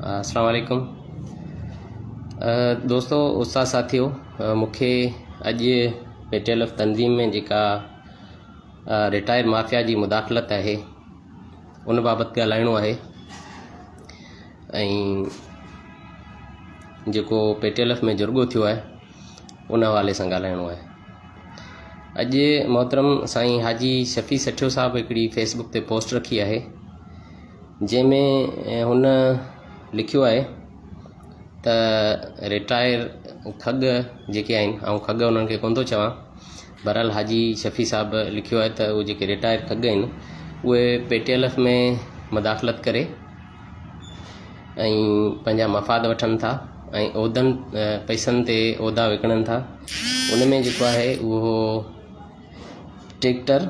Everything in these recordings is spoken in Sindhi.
السلام عليڪم دوستو استاد ساٿيو مونکي اڄ پي ٽي ايل ايف تنظيم ۾ جيڪا رٽائر مافيا جي مداخلت آهي ان بابت ڳالهائڻو آهي ۽ جيڪو پي ٽي ايل ايف ۾ جرڳو ٿيو آهي ان حوالي سان ڳالهائڻو آهي اڄ محترم سائين حاجي شفيع سٺيو صاحب هڪڙي فيسبڪ تي پوسٽ رکي آهي جنهن ۾ هن لکيو آهي ته رٽائر کڳ جيڪي آهن آئون کڳ انهن کي ڪونه ٿو چوان بهرحال حاجي شفيع صاحب لکيو آهي ته اهي جيڪي رٽائر کڳ آهن اهي پي ٽي ايل ايف ۾ مداخلت ڪري ۽ پنهنجا مفاد وٺن ٿا ۽ عهدن پئسن تي عهدا وڪڻن ٿا ان ۾ جيڪو آهي اهو ٽريڪٽر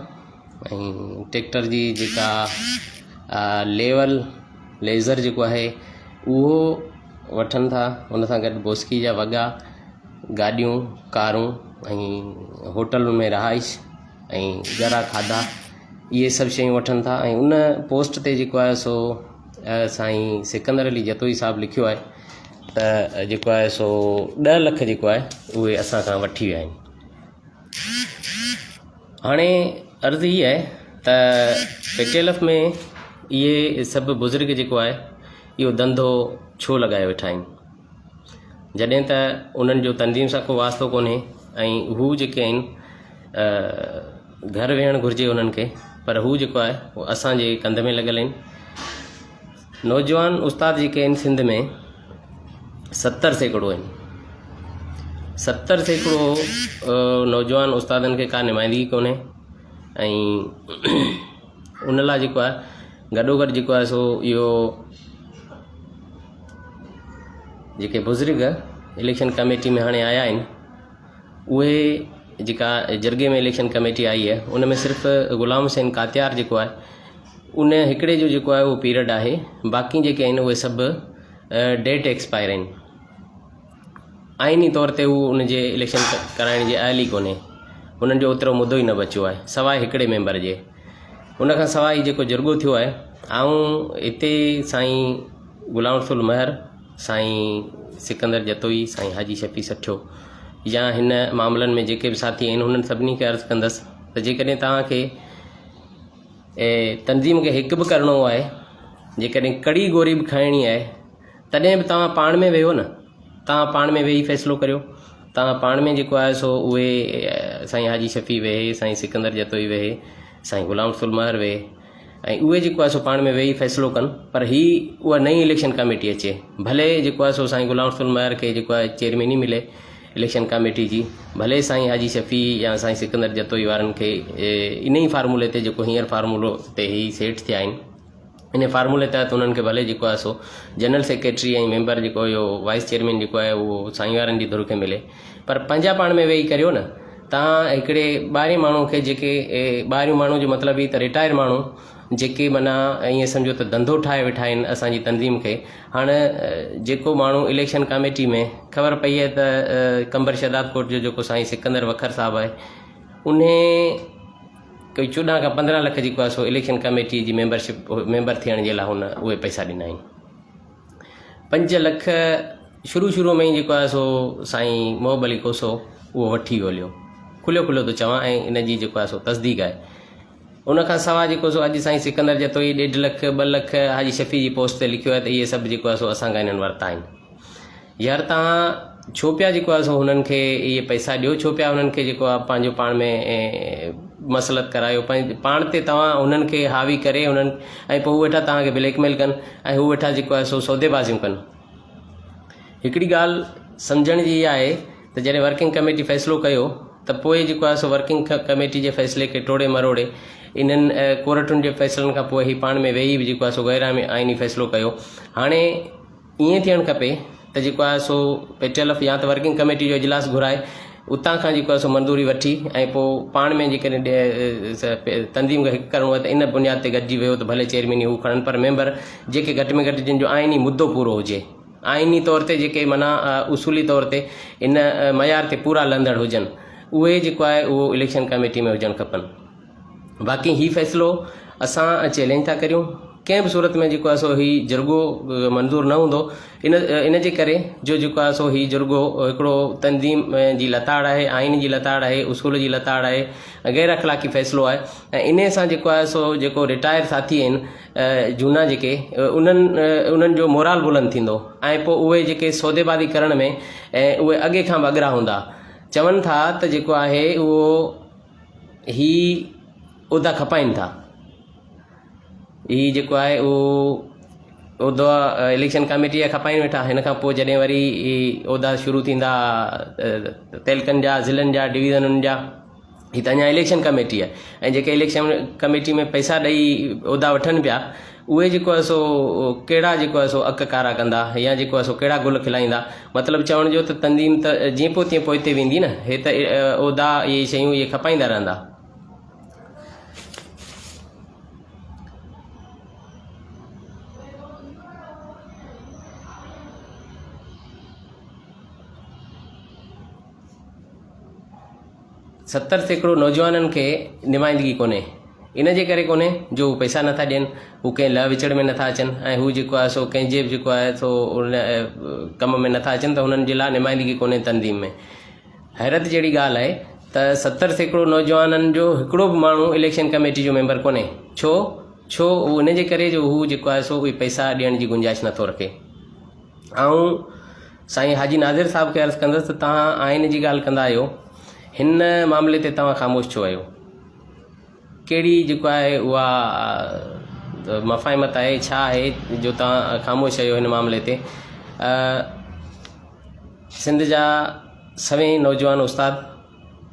۽ ٽريڪٽر جي جيڪا ليول ليزر جيڪو آهي اهو وٺن ٿا ان سان گڏ بوسڪي جا وڳا گاڏيون ڪارون ۽ هوٽلن ۾ رهائش ۽ ڳرا کاڌا اهي سڀ شيون وٺن ٿا ۽ ان پوسٽ تي جيڪو آهي سو سائين سڪندر علي جتوئي صاحب لکيو آهي ته جيڪو آهي سو ڏهه لک جيڪو آهي اهي اسان کان وٺي ويا آهن هاڻي عرض هي آهي ته پي ٽي ايل ايف ۾ اهي سڀ بزرگ جيڪو آهي اهو ڌنڌو ڇو لڳائي ويٺا آهن جڏهن ته انهن جو تنظيم سان ڪو واسطو ڪونهي ۽ هو جيڪي آهن گهر ويهڻ گهرجي انهن کي پر هو جيڪو آهي اهو اسان جي ڪنڌ ۾ لڳل آهن نوجوان استاد جيڪي آهن سنڌ ۾ 70% آهن 70% نوجوان استادن کي ڪا نمائندگي ڪونهي ۽ ان لاء جيڪو آهي گڏو گڏ جيڪو آهي سو اهو جيڪي بزرگ اليڪشن ڪميٽي ۾ هاڻي آيا آهن اهي جيڪا جرڳي ۾ اليڪشن ڪميٽي آئي آهي ان ۾ صرف غلام حسين ڪاتيار جيڪو آهي ان هڪڙي جو جيڪو آهي اهو پيريڊ آهي باقي جيڪي آهن اهي سڀ ڊيٽ ايڪسپائر آهن آئيني طور تي هو ان جي اليڪشن ڪرائڻ جي اهل ئي ڪونهي انهن جو اوترو مدو ئي نه بچيو آهي سواء هڪڙي ميمبر جي ان کان سواء هي جيڪو جرڳو ٿيو آهي آئون هتي سائين غلام رسول مهر سائين سڪندر جتوئي سائين حاجي شفيع سٺيو يا هن معاملن ۾ جيڪي به ساٿي آهن انهن سڀني کي عرض ڪندس ته جيڪڏهن توهان کي تنظيم کي هڪ به ڪرڻو آهي جيڪڏهن ڪڙي گوري به کائڻي آهي تڏهن به توهان پاڻ ۾ ويهو نه توهان پاڻ ۾ ويهي فيصلو ڪريو توهان پاڻ ۾ جيڪو آهي سو اهي سائين حاجي شفيع ويهي سائين سڪندر جتوئي ويهي سائين غلام رسول مهر ويهي ۽ اهي جيڪو آهي سو پاڻ ۾ ويهي فيصلو ڪن پر هي اها نئين اليڪشن ڪاميٽي اچي ڀلي جيڪو آهي سو سائين غلام رسول مهر کي جيڪو آهي چيئرميني ملي اليڪشن ڪاميٽي جي ڀلي سائين حاجي شفيع يا سائين سڪندر جتوئي وارن کي ان ئي فارمولي تي جيڪو هينئر فارمولو تي هي سيٽ ٿيا آهن ان فارمولي تحت انهن کي ڀلي جيڪو آهي سو جنرل سيڪريٽري ۽ ميمبر جيڪو اهو وائيس چيئرمين جيڪو آهي اهو سائين وارن جي ڌر کي ملي پر پنهنجا پاڻ ۾ ويهي ڪريو نه تان هڪڙي ٻاهرين ماڻهو کي جيڪي ٻاهريون ماڻهو جو مطلب هي ته رٽائر ماڻهو جيڪي معنيٰ ائين سمجهو ته ڌنڌو ٺاهي ويٺا آهن اسان جي تنظيم کي هاڻ جيڪو ماڻهو اليڪشن ڪاميٽي ۾ خبر پئي آهي ته قمبر شهداد ڪوٽ جو جيڪو سائين سڪندر وکر صاحب آهي انهي ڪوئي 14 کان 15 لک جيڪو آهي سو اليڪشن ڪميٽي جي ميمبرشپ ميمبر ٿيڻ جي لاء هن اهي پئسا ڏنا آهن 5 لک شروع شروع ۾ ئي جيڪو آهي سو سائين محب علي کوسو اهو وٺي ويو هليو کليو کليو ٿو چوان ۽ ان جي جيڪو آهي سو تصديق آهي ان کان سواء جيڪو سو اڄ سائين سڪندر جتوئي ڏيڍ لک 2 لک حاجي شفيع جي پوسٽ تي لکيو آهي ته اهي سڀ جيڪو آهي سو اسان کان انهن ورتا آهن يار توهان ڇو پيا جيڪو آهي سو هنن کي اهي پئسا ڏيو ڇو پيا هنن کي جيڪو آهي پنهنجو پاڻ ۾ مسلط ڪرايو پاڻ تي توهان هنن کي حاوي ڪري هنن ۽ پوء هو ويٺا توهان کي بليڪ ميل ڪن ۽ هو ويٺا جيڪو آهي سو سوديبازيون ڪن هڪڙي ڳالهه سمجهڻ جي اها آهي ته جڏهن ورڪنگ ڪميٽي فيصلو ڪيو ته پوء جيڪو آهي سو ورڪنگ ڪميٽي جي فيصلي کي ٽوڙي مروڙي انهن ڪورٽن جي فيصلن کان پوء هي پاڻ ۾ ويهي به جيڪو آهي سو غير آئيني فيصلو ڪيو هاڻي ائين ٿيڻ کپي ته جيڪو آهي سو پي ٽي ايل ايف يا ته ورڪنگ ڪميٽي جو اجلاس گهرائي اتان کان جيڪو آهي سو منظوري وٺي ۽ پوء پاڻ ۾ جيڪڏهن تنظيم کي هڪ ڪرڻو آهي ته ان بنياد تي گڏجي ويو ته ڀلي چيئرميني هو کڻن پر ميمبر جيڪي گهٽ ۾ گهٽ جن جو آئيني مدو پورو هجي آئيني طور تي جيڪي معنيٰ اصولي طور تي ان معيار تي پورا لهندڙ هجن اهي جيڪو آهي اهو اليڪشن ڪميٽي ۾ هجڻ کپن باقي هي فيصلو اسان چئلينج ٿا ڪريون. ڪنهن به صورت ۾ جيڪو آهي سو هي جرڳو منظور نه هوندو ان ان جي ڪري جو جيڪو آهي سو هي جرڳو هڪڙو تنظيم جي لتاڙ آهي آئين جي لتاڙ آهي اصول جي لتاڙ آهي غير اخلاقي فيصلو آهي ۽ انهي سان جيڪو آهي سو جيڪو رٽائر ساٿي آهن جهونا جيڪي انهن انهن جو مورال بلند ٿيندو ۽ پوء اهي جيڪي سوديبازي ڪرڻ ۾ اهي اڳي کان به اڳرا هوندا چون ٿا ته جيڪو آهي اهو هي عهدا کپائين ٿا هي جيڪو آهي اهو عهدو اليڪشن ڪاميٽي جا کپائين ويٺا هن کان پوء جڏهن وري عهدا شروع ٿيندا تعلقن جا ضلعن جا ڊويزنن جا هي ته اڃا اليڪشن ڪميٽي آهي ۽ جيڪي اليڪشن ڪميٽي ۾ پئسا ڏئي عهدا وٺن پيا اهي جيڪو آهي سو ڪهڙا جيڪو آهي سو اڪ ڪارا ڪندا يا جيڪو آهي سو ڪهڙا گل کلائيندا مطلب چوڻ جو ته تنظيم ته جيئن پوء تيئن پوئتي ويندي نه هي ته عهدا اهي شيون اهي کپائيندا رهندا. 70% نوجوانن کي نمائندگي ڪونهي ان جي ڪري ڪونهي جو هو پئسا نٿا ڏين هو ڪنهن لهه وچڙ ۾ نٿا اچن ۽ هو جيڪو آهي سو ڪنهن جي به جيڪو آهي سو ان ڪم ۾ نٿا اچن ته هنن جي لاء نمائندگي ڪونهي تنظيم ۾ حيرت جهڙي ڳالهه آهي ته 70% نوجوانن جو هڪڙو به ماڻهو اليڪشن ڪميٽي جو ميمبر ڪونهي. ڇو؟ ڇو؟ اهو ان جي ڪري جو هو جيڪو آهي سو اهي پئسا ڏيڻ جي گنجائش نٿو رکي. آئون سائين حاجي ناظر صاحب کي عرض ڪندس ته توهان آئين جي ڳالهه ڪندا آهيو، هن معاملي تي توهان خاموش ڇو آهيو؟ ڪهڙي جيڪو آهي اها مفاهمت آهي ڇا آهي جو توهان خاموش آهيو هن معاملي تي؟ سنڌ جا سوين نوجوان استاد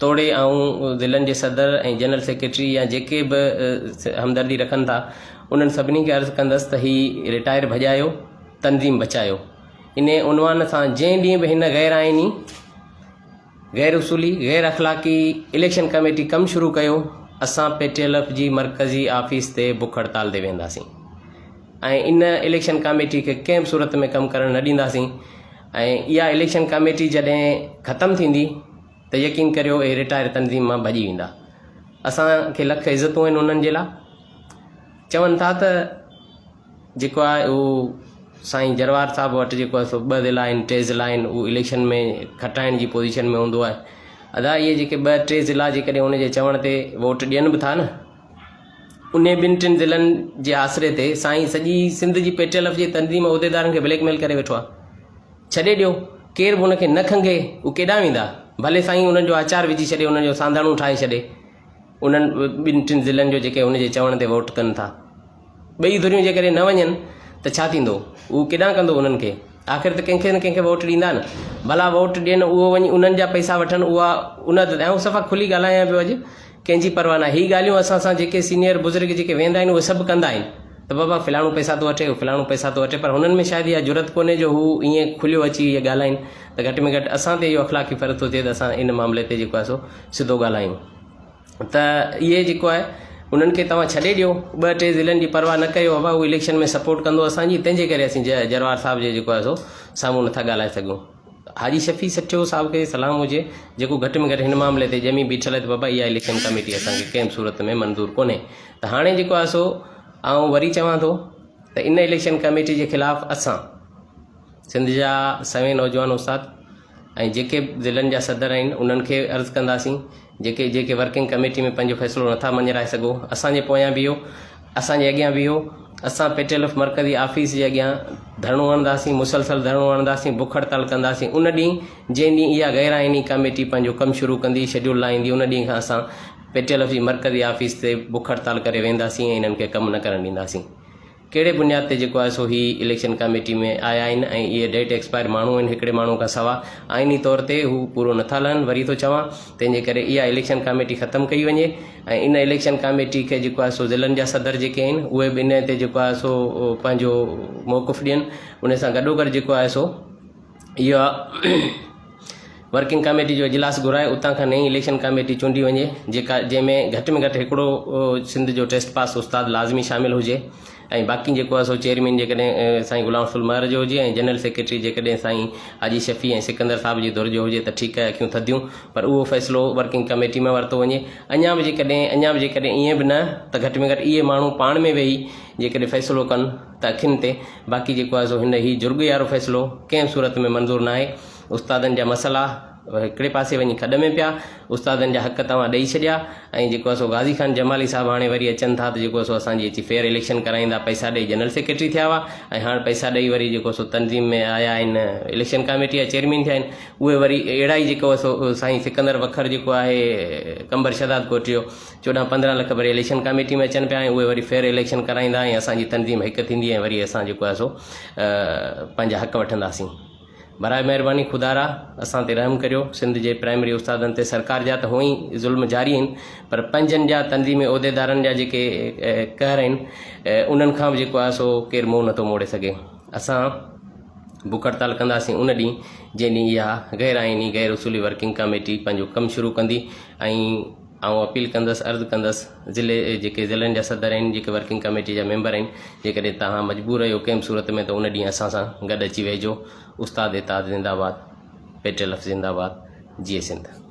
توڙي آئون ضلعن جي صدر ۽ جنرل سيڪريٽري يا جيڪي به همدردي رکن ٿا انهن سڀني کي عرض ڪندس ته هي رٽائر ڀڄايو تنظيم بچايو انهي عنوان سان جنهن ڏينهن به هن غير آئيني غير اصولي غير اخلاقي اليڪشن ڪميٽي ڪم شروع ڪيو اسان پي ٽي ايل ايف جي مرڪزي آفيس تي بک هڙتال تي وينداسين ۽ ان اليڪشن ڪاميٽي کي ڪنهن به صورت ۾ ڪم ڪرڻ نه ڏينداسين ۽ اها اليڪشن ڪاميٽي جڏهن ختم ٿيندي ته يقين ڪريو اهي رٽائر تنظيم مان ڀڄي ويندا. اسان کي لک عزتون آهن انهن جي لاء. چون ٿا ته جيڪو آهي اهو سائين جروار صاحب وٽ جيڪو آهي سو ٻه ضلع آهن ٽي ضلع آهن اهو اليڪشن ۾ کٽائڻ جي پوزيشن ۾ هوندو آهي. ادا اهي جيڪي ٻه ٽي ضلع جيڪڏهن ان جي چوڻ تي ووٽ ڏين به ٿا نه انهي ٻن ٽن ضلعن جي آسري تي سائين سڄي سنڌ جي پي ٽي ايل ايف جي تنظيم عهديدارن کي بليڪ ميل ڪري ويٺو آهي. ڇڏي ڏيو، ڪير به ان کي نه کنگهي، هو ڪيڏانهن ويندا؟ ڀلي سائين انهن جو آچار وجهي ڇڏي، انهن جو سانڌاڻو ٺاهي ڇڏي، انهن ٻن ٽن ضلعن جو جيڪي هن جي چوڻ تي ووٽ ڪن ٿا. ٻئي ڌريون جيڪڏهن نه وڃن ته ڇا ٿيندو؟ هو ڪيڏانهن ڪندو انهن کي؟ آخر ته ڪنهن کي نه ڪنهن کي ووٽ ڏيندا نه. ڀلا ووٽ ڏين اهو وڃي انهن جا پئسا وٺن اها ان ۽ آئون صفا کلي ڳالهايان پيو اڄ ڪنهن جي پرواهه ناهي. هي ڳالهيون اسان سان جيڪي سينيئر بزرگ جيڪي ويهندا آهن اهي سڀ ڪندا آهن ته بابا فلاڻو پئسا ٿو وٺي فلاڻو پئسا ٿو وٺي پر هنن ۾ شايد اها جرئت ڪونهي جو هو ائين کليو اچي اهي ڳالهائين ته گهٽ ۾ گهٽ اسان تي اهو اخلاقي فرض ٿو ٿئي ته اسان ان معاملي تي جيڪو آهي سو سڌو ڳالهايون. ته اهي جيڪو آهي انهن کي توهان ڇڏي ڏيو ٻه ٽي ضلعن جي پرواهه نه ڪيو بابا هو اليڪشن ۾ سپورٽ ڪندو اسان جي تنهن جي ڪري اسين جروار صاحب جي جيڪو آهي سو سامهون نٿا ڳالهائي سگهون حاجي شفيع سٺيو صاحب کي سلام هجي جيڪو گهٽ ۾ گهٽ هن معاملي تي ڄمي بيٺل آهي ته بابا اها اليڪشن ڪميٽي اسان کي ڪنهن به صورت ۾ منظور ڪونهي ته هاڻي جيڪو آهي سو آئون وري چوان ٿو ته ان اليڪشن ڪميٽي جي خلاف اسان سنڌ جا سوين نوجوان استاد ۽ جيڪي به ضلعن جا صدر آهن انهن کي عرض ڪنداسين جيڪي جيڪي ورڪنگ ڪميٽي ۾ پنهنجو فيصلو نٿا مڃرائي سگهو اسان جي پويان بيهو اسان جي اڳيان بيهو اسان پي ٽي ايل ايف مرڪزي آفيس جي اڳيان ڌرڻو هڻنداسين مسلسل ڌرڻو هڻنداسين بک هڙتال ڪنداسين ان ڏينهن جنهن ڏينهن اها غير آئيني ڪميٽي پنهنجو ڪم شروع ڪندي شيڊيول لاهيندي ان ڏينهن کان اسان پي ٽي ايل ايف جي مرڪزي آفيس تي بک هڙتال ڪري وينداسين ۽ انهن کي ڪم نه ڪرڻ ڏينداسين ڪهڙي بنياد تي جيڪو آهي سو هي اليڪشن ڪاميٽي ۾ آيا آهن ۽ اهي ڊيٽ ايڪسپائر ماڻهو آهن هڪڙي ماڻهو کان سوا آئيني طور تي هو پورو نٿا لهن وري ٿو چوان تنهن جي ڪري اها اليڪشن ڪاميٽي ختم ڪئي وڃي ۽ ان اليڪشن ڪاميٽي کي جيڪو آهي سو ضلعن جا صدر جيڪي آهن اهي به ان تي جيڪو آهي سو پنهنجو موقف ڏين ان سان گڏوگڏ جيڪو آهي سو اها ورڪنگ ڪاميٽي جو اجلاس گهرائي اتان کان نئين اليڪشن ڪاميٽي چونڊي وڃي جيڪا جنهن ۾ گهٽ ۾ گهٽ هڪڙو سنڌ جو ٽيسٽ پاس استاد لازمي شامل هجي ۽ باقي جيڪو آهي سو چيئرمين جيڪڏهن سائين غلام رسول مهر جو هجي ۽ جنرل سيڪريٽري جيڪڏهن سائين حاجي شفيع ۽ سڪندر صاحب جي ڌر جو هجي ته ٺيڪ آهي اکيون ٿڌيون پر اهو فيصلو ورڪنگ ڪميٽي ۾ ورتو وڃي اڃا به جيڪڏهن اڃا به جيڪڏهن ائين به نه ته گهٽ ۾ گهٽ اهي ماڻهو پاڻ ۾ ويهي جيڪڏهن فيصلو ڪن ته اکين تي باقي جيڪو آهي سو هن هي جرڳي وارو فيصلو ڪنهن به صورت ۾ منظور ناهي استادن جا مسئلا هڪڙي پاسي وڃي کڏ ۾ پيا، استادن جا حق توهان ڏئي ڇڏيا ۽ جيڪو آهي سو غازي خان جمالي صاحب هاڻي وري اچن ٿا ته جيڪو آهي سو اسان جي اچي فيئر اليڪشن ڪرائيندا پئسا ڏئي جنرل سيڪريٽري ٿيا هئا ۽ هاڻ پئسا ڏئي وري جيڪو سو تنظيم ۾ آيا آهن اليڪشن ڪاميٽي جا چيئرمين ٿيا آهن اهي وري اهڙا ئي جيڪو آهي سو سائين سڪندر وکر جيڪو آهي قمبر شهداد ڪوٽ جو 14 15 لک ڀري اليڪشن ڪاميٽي ۾ اچن پيا ۽ اهي وري فيئر اليڪشن ڪرائيندا ۽ اسان جي تنظيم هڪ ٿيندي ۽ وري اسان جيڪو آهي سو پنهنجا حق وٺنداسين. براء مهرباني خدارا اسان تي رحم ڪريو سنڌ جي پرائمري استادن تي سرڪار جا ته هونئن ئي ظلم جاري آهن پر پنهنجن جا تنظيمي عهديدارن جا جيڪي قهر آهن انهن کان به جيڪو آهي سو ڪير منهن نٿو موڙي سگهي اسان بک هڙتال ڪنداسين ان ڏينهن جنهن ڏينهن اها غير آئيني غير اصولي ورڪنگ ڪاميٽي پنهنجو ڪم شروع ڪندي ۽ آئون اپيل ڪندس عرض ڪندس ضلعي جيڪي ضلعن جا صدر آهن جيڪي ورڪنگ ڪميٽي جا ميمبر آهن جيڪڏهن توهان مجبور آهيو ڪنهن به صورت ۾ ته ان ڏينهن اسان سان گڏ اچي ويهجو استاد اتحاد زنده باد پيٽريل اف زنده باد جيئي سنڌ.